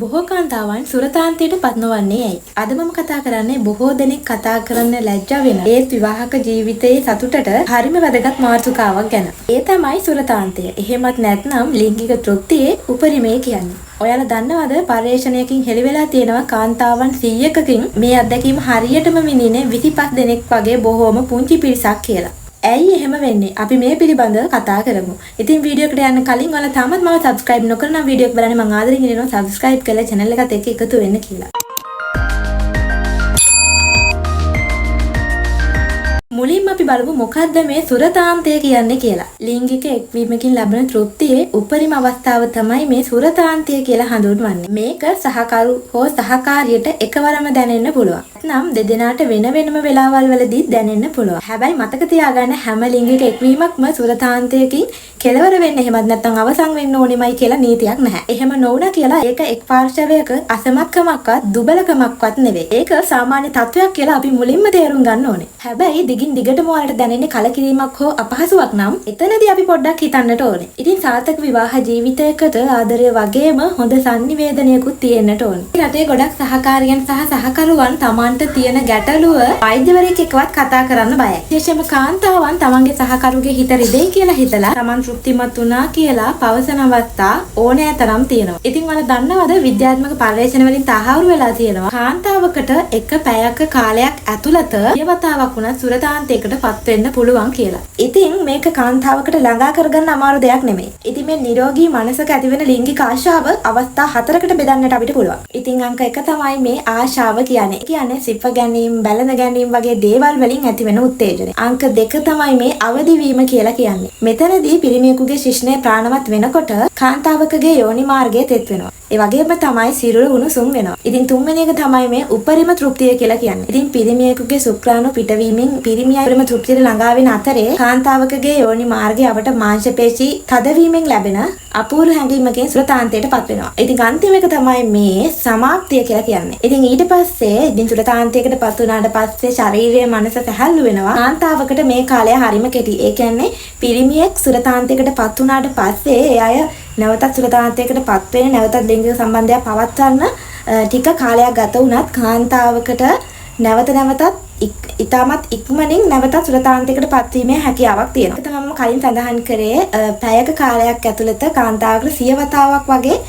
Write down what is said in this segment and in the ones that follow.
බොහෝ කාන්තාවන් සුරතාන්තයට පත් නොවන්නේ ඇයි? අද මම කතා කරන්නේ බොහෝ දෙනෙක් කතා කරන්න ලැජ්ජා වෙන ඒත් විවාහක ජීවිතයේ සතුටට හරිම වැදගත් මාතෘකාවක් ගැන. ඒ තමයි සුරතාන්තය. එහෙමත් නැත්නම් ලිංගික තෘප්තියේ උපරිමය කියන්නේ. ඔයාලා දන්නවද පර්යේෂණයකින් හෙළි වෙලා තියෙනවා කාන්තාවන් 100කකින් මේ අත්දැකීම හරියටම විඳින්නේ 25 දෙනෙක් වගේ බොහෝම පුංචි පිරිසක් කියලා. ඇයි එහෙම වෙන්නේ? අපි මේ පිළිබඳව කතා කරමු. ඉතින් වීඩියෝ එකට යන්න කලින් ඔයාලා තාමත් මාව සබ්ස්ක්‍රයිබ් නොකර නම් වීඩියෝ එක බලන්න මං ආදරෙන් ඉල්ලනවා සබ්ස්ක්‍රයිබ් කරලා channel එකත් එක්ක එකතු වෙන්න කියලා. මුලින්ම අපි බලමු මොකද්ද මේ සුරතාන්තය කියන්නේ කියලා. ලිංගික එක්වීමකින් ලබන තෘප්තියේ උපරිම අවස්ථාව තමයි මේ සුරතාන්තය කියලා හඳුන්වන්නේ. මේක සහකරු හෝ සහකාරියට එකවරම දැනෙන්න පුළුවන්. නැත්නම් දෙදෙනාට වෙන වෙනම වෙලාවල් වලදී දැනෙන්න පුළුවන්. හැබැයි මතක තියාගන්න හැම ලිංගික එක්වීමක්ම සුරතාන්තයකින් කෙලවර වෙන්න එහෙමත් නැත්නම් අවසන් වෙන්න ඕනෙමයි කියලා නීතියක් නැහැ. එහෙම නොවුණා කියලා ඒක එක් පාර්ශවයක අසමත්කමක්වත් දුබලකමක්වත් නෙවෙයි. ඒක සාමාන්‍ය තත්වයක් කියලා අපි මුලින්ම තේරුම් ගන්න ඕනේ. හැබැයි දිගින් දිගටම ඔයාලට දැනෙන්නේ කලකිරීමක් හෝ අපහසුාවක් නම් එතනදී අපි පොඩ්ඩක් හිතන්නට ඕනේ. ඉතින් සාර්ථක විවාහ ජීවිතයකට ආදරය වගේම හොඳ සංනිවේදනයකුත් තියෙන්නට ඕනේ. රටේ ගොඩක් සහකාරියන් සහ සහකරුවන් තමන්ට තියෙන ගැටලුව වෛද්‍යවරයෙක් එක්කවත් කතා කරන්න බයයි. විශේෂයෙන්ම කාන්තාවන් තමන්ගේ සහකරුගේ හිත රිදෙයි කියලා හිතලා තමන් තෘප්තිමත් වුණා කියලා පවසන අවස්ථා ඕනෑ තරම් තියෙනවා. ඉතින් ඔයාලා දන්නවද විද්‍යාත්මක පර්යේෂණ වලින් තහවුරු වෙලා තියෙනවා කාන්තාවකට එක පැයක කාලයක් ඇතුළත සියවතාවක් වුණත් සුරතාන්තයකට පත් වෙන්න පුළුවන් කියලා. ඉතින් මේක කාන්තාවකට ළඟා කරගන්න අමාරු දෙයක් නෙමෙයි. ඉතින් මේ නිරෝගී මනසක ඇතිවෙන ලිංගික ආශාව අවස්ථා හතරකට බෙදන්නට අපිට පුළුවන්. ඉතින් අංක 1 තමයි මේ ආශාව කියන්නේ. ඒ කියන්නේ සිප ගැනීම, බැලඳ ගැනීම වගේ දේවල් වලින් ඇතිවෙන උත්තේජනය. අංක 2 තමයි මේ අවදි වීම කියලා කියන්නේ. මෙතනදී පිරිමියෙකුගේ ශිෂ්ණය ප්‍රාණවත් වෙනකොට කාන්තාවකගේ යෝනි මාර්ගය තෙත් වෙනවා. ඒ වගේම තමයි සිරුර උණුසුම් වෙනවා. ඉතින් තුන්වෙනි එක තමයි මේ උපරිම තෘප්තිය කියලා කියන්නේ. ඉතින් පිරිමියෙකුගේ ශුක්‍රාණු පිටවීමෙන් පිරිමියා උපරිම තෘප්තියට ළඟා වෙන අතරේ කාන්තාවකගේ යෝනි මාර්ගය අපට මාංශ පේශි තදවීමෙන් ලැබෙන අපූර්ව හැඟීමකින් සුරතාන්තයට පත් වෙනවා. ඉතින් අන්තිම එක තමයි මේ සමාප්තිය කියලා කියන්නේ. ඉතින් ඊට පස්සේ ඉතින් සුරතාන්තයකට පත් වුණාට පස්සේ ශරීරය මනස සැහැල්ලු වෙනවා. කාන්තාවකට මේ කාලය හරිම කෙටි. ඒ කියන්නේ පිරිමියෙක් සුරතාන්තයකට පත් වුණාට පස්සේ ඒ අය නැවතත් සුරතාන්තයකට පත් වෙන නැවතත් ලිංගික සම්බන්ධයක් පවත්වන්න ටික කාලයක් ගත වුණත් කාන්තාවකට නැවත නැවතත් ඉතාමත් ඉක්මනින් නැවතත් සුරතාන්තයකට පත්වීමේ හැකියාවක් තියෙනවා. ඒක තමයි මම කලින් සඳහන් කරේ පැයක කාලයක් ඇතුළත කාන්තාවකට සිය වතාවක් වගේ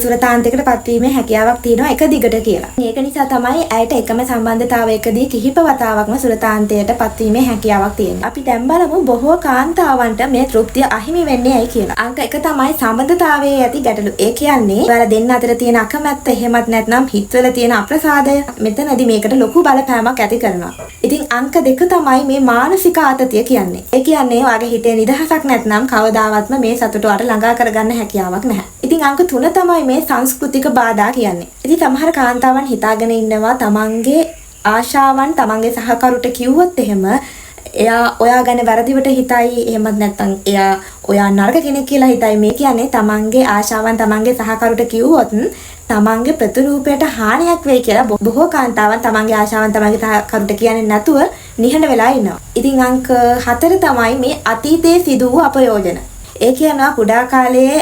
සුරතාන්තයකට පත්වීමේ හැකියාවක් තියෙනවා එක දිගට කියලා. ඒක නිසා තමයි ඇයට එකම සම්බන්ධතාවයකදී කිහිප වතාවක්ම සුරතාන්තයට පත්වීමේ හැකියාවක් තියෙන්නේ. අපි දැන් බලමු බොහෝ කාන්තාවන්ට මේ තෘප්තිය අහිමි වෙන්නේ ඇයි කියලා. අංක 1 තමයි සම්බන්ධතාවයේ ඇති ගැටලු. ඒ කියන්නේ ඔයාලා දෙන්න අතර තියෙන අකමැත්ත එහෙමත් නැත්නම් හිතවල තියෙන අප්‍රසාදය මෙතනදී මේකට ලොකු බලපෑමක් ඇති කරනවා. ඉතින් අංක 2 තමයි මේ මානසික ආතතිය කියන්නේ. ඒ කියන්නේ ඔයාගේ හිතේ නිදහසක් නැත්නම් කවදාවත්ම මේ සතුට ඔයාට ළඟා කරගන්න හැකියාවක් නැහැ. ඉතින් අංක 3 තමයි මේ සංස්කෘතික බාධා කියන්නේ. ඉතින් සමහර කාන්තාවන් හිතාගෙන ඉන්නවා තමන්ගේ ආශාවන් තමන්ගේ සහකරුට කිව්වොත් එහෙම එයා ඔයා ගැන වැරදිවට හිතයි, එහෙමත් නැත්නම් එයා ඔයා නරක කෙනෙක් කියලා හිතයි. මේ කියන්නේ තමන්ගේ ආශාවන් තමන්ගේ සහකරුට කිව්වොත් තමන්ගේ ප්‍රතිරූපයට හානියක් වෙයි කියලා බොහෝ කාන්තාවන් තමන්ගේ ආශාවන් තමන්ගේ සහකරුට කියන්නේ නැතුව නිහඬ වෙලා ඉන්නවා. ඉතින් අංක 4 තමයි මේ අතීතයේ සිදු වූ අපයෝජන. ඒ කියනවා කුඩා කාලයේ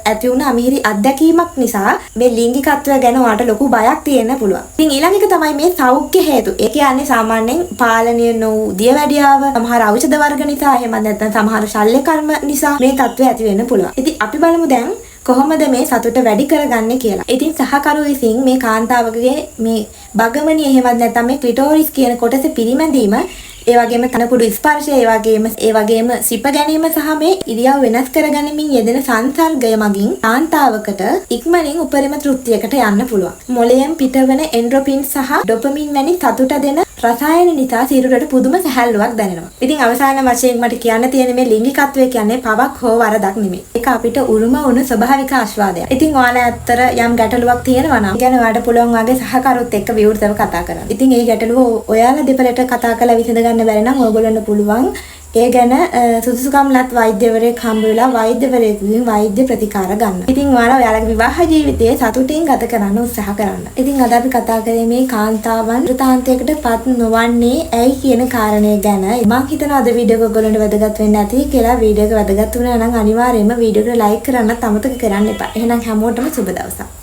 ඇති වුණ අමිහිරි අත්දැකීමක් නිසා මේ ලිංගිකත්වය ගැන ඔයාට ලොකු බයක් තියෙන්න පුළුවන්. ඉතින් ඊළඟ එක තමයි මේ සෞඛ්‍ය හේතු. ඒ කියන්නේ සාමාන්‍යයෙන් පාලනය නොවූ දියවැඩියාව, සමහර ඖෂධ වර්ග නිසා, එහෙමත් නැත්නම් සමහර ශල්‍ය කර්ම නිසා මේ තත්ත්වය ඇති වෙන්න පුළුවන්. ඉතින් අපි බලමු දැන් කොහොමද මේ සතුට වැඩි කරගන්නේ කියලා. ඉතින් සහකරු විසින් මේ කාන්තාවකගේ මේ බගමණිය එහෙමත් නැත්නම් මේ ක්ලිටෝරිස් කියන කොටස පිරිමැදීම, ඒ වගේම තනකුඩු ස්පර්ශය, ඒ වගේම සිප ගැනීම සහ මේ ඉරියව් වෙනස් කරගනිමින් යෙදෙන සංසර්ගය මගින් කාන්තාවකට ඉක්මනින් උපරිම තෘප්තියකට යන්න පුළුවන්. මොළයෙන් පිටවන එන්ඩ්‍රොපින් සහ ඩොපමින් වැනි සතුට දෙන රසායන නිසා සිරුරට පුදුම සැහැල්ලුවක් දැනෙනවා. ඉතින් අවසාන වශයෙන් මට කියන්න තියෙන මේ ලිංගිකත්වය කියන්නේ පවක් හෝ වරදක් නෙමෙයි. ඒක අපිට උරුම වුණු ස්වභාවික ආස්වාදයක්. ඉතින් ඔයාලා ඇත්තට යම් ගැටලුවක් තියෙනවා නම් ඒ ගැන ඔයාලට පුළුවන් ඔයාගේ සහකරුත් එක්ක විවෘතව කතා කරන්න. ඉතින් ඒ ගැටලුව ඔයාලා දෙපළට කතා කරලා විසඳ ගන්න බැරි නම් ඔයගොල්ලන්ට පුළුවන් ඒ ගැන සුදුසුකම් ලත් වෛද්‍යවරයෙක් හම්බ වෙලා වෛද්‍යවරයෙකුගෙන් වෛද්‍ය ප්‍රතිකාර ගන්න. ඉතින් ඔයාලා ඔයාලගේ විවාහ ජීවිතයේ සතුටින් ගත කරන්න උත්සාහ කරන්න. ඉතින් අද අපි කතා කරේ මේ කාන්තාවන් වෘතාන්තයකට පත් නොවන්නේ ඇයි කියන කාරණය ගැන. මං හිතනවා අද වීඩියෝ එක ඔයගොල්ලන්ට වැදගත් වෙන්න ඇති කියලා. වීඩියෝ එක වැදගත් වුණා නම් අනිවාර්යයෙන්ම වීඩියෝ එකට ලයික් කරන්නත් අමතක කරන්න එපා. එහෙනම් හැමෝටම සුබ දවසක්.